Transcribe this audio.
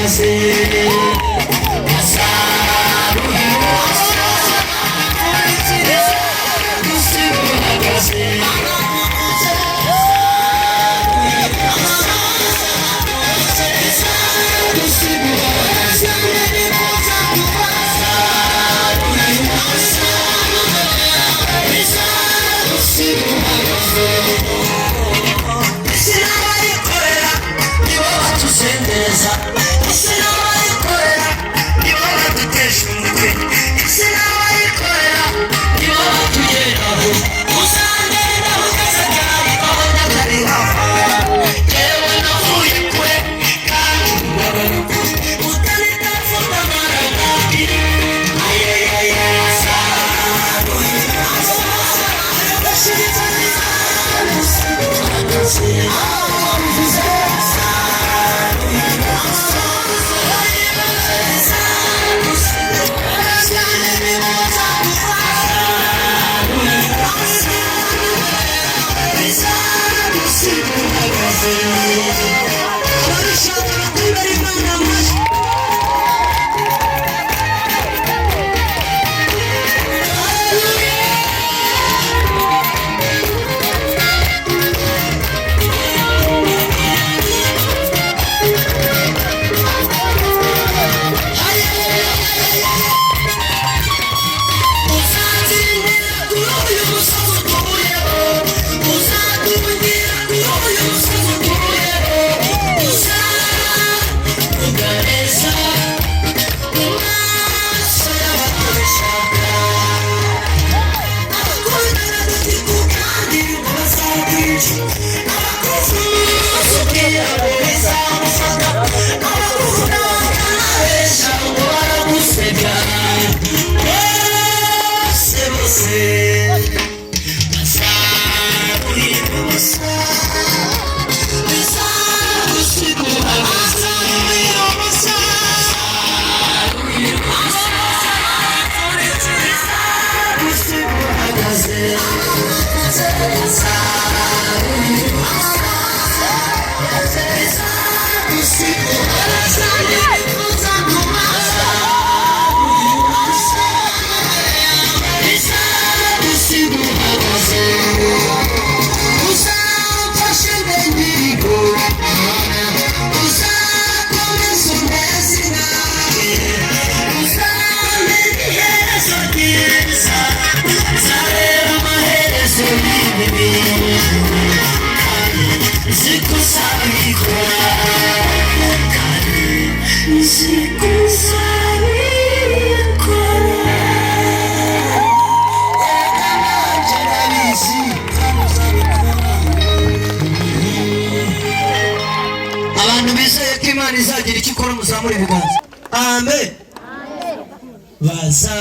Uhagaze bazaruhira gusiga uhagaze. Sinabayikorera nibo batuzendereza, sinabayikorera nibo badutesha umutwe, sinabayikorera nibo batugeraho. Uzangenda ukazagari babona kari hafi. Yewe, navuye kure kandi ndagaruka utanitafuta mara ngapi. Abantu bizeye ko Imana izagira icyo ikora, muzamure ibiganza. Amen. Baza.